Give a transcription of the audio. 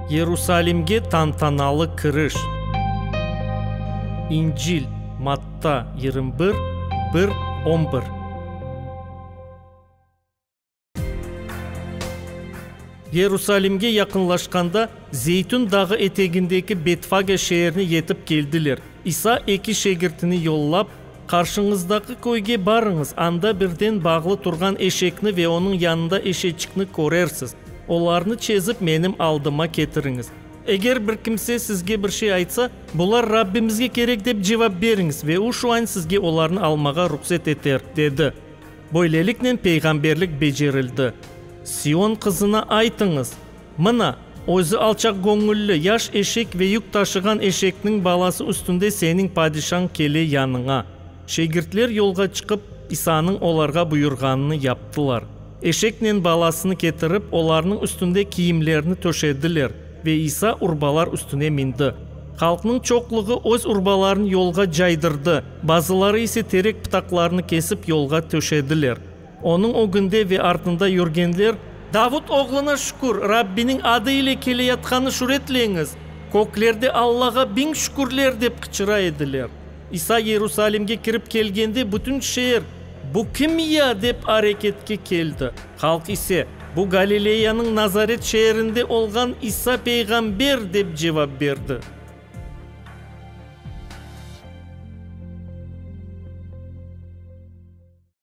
Yerusalimge tantanalı kiriş. İncil, Matta 21, 1, 11. Yerusalimge yaqınlaşqanda, Zeytün dağı etegindeki Betfage şeerine yetip keldiler. İsa eki şegirtini yollap, Qarşıñızdaki köyge barıñız, anda birden bağlı turğan eşekni ve onıñ yanında eşeçikni körersiz. Olarnı çezip menim aldıma ketiriñiz. Eger bir kimse sizge bir şey aytsa, Bular Rabbimizge kerek dep cevap beriñiz ve o şu an sizge olarnı almağa ruhset eter, dedi. Böyleliknen peyğamberlik becerildi. Sion qızına aytıñız, Mına, özü alçaqgöñülli, yaş eşek ve yük taşığan eşekniñ balası üstünde seniñ padişañ kele yanıña. Şegirtler yolğa çıqıp, İsanıñ olarğa buyurğanını yaptılar. Eşeknen balasını ketirip, olarnıñ üstünde kiyimlerini töşediler, ve İsa urbalar üstüne mindi. Halqnıñ çoqluğı öz urbalarını yolğa caydırdı, bazıları ise terek pıtaqlarını kesip yolğa töşediler. Onıñ ögünde ve artında yürgenler, Davut Oğluna şükür, Rabbiniñ adı ile keleyatqanı şüretleñiz! Köklerde Allağa biñ şükürler! dep qıçıra ediler. İsa Yerusalimge kirip kelgende, bütün şeer, Bu kim ya? dep areketke keldi. Halq ise, Bu Galileyanıñ Nazaret şeerinde olğan İsa peyğamber, dep cevap berdi.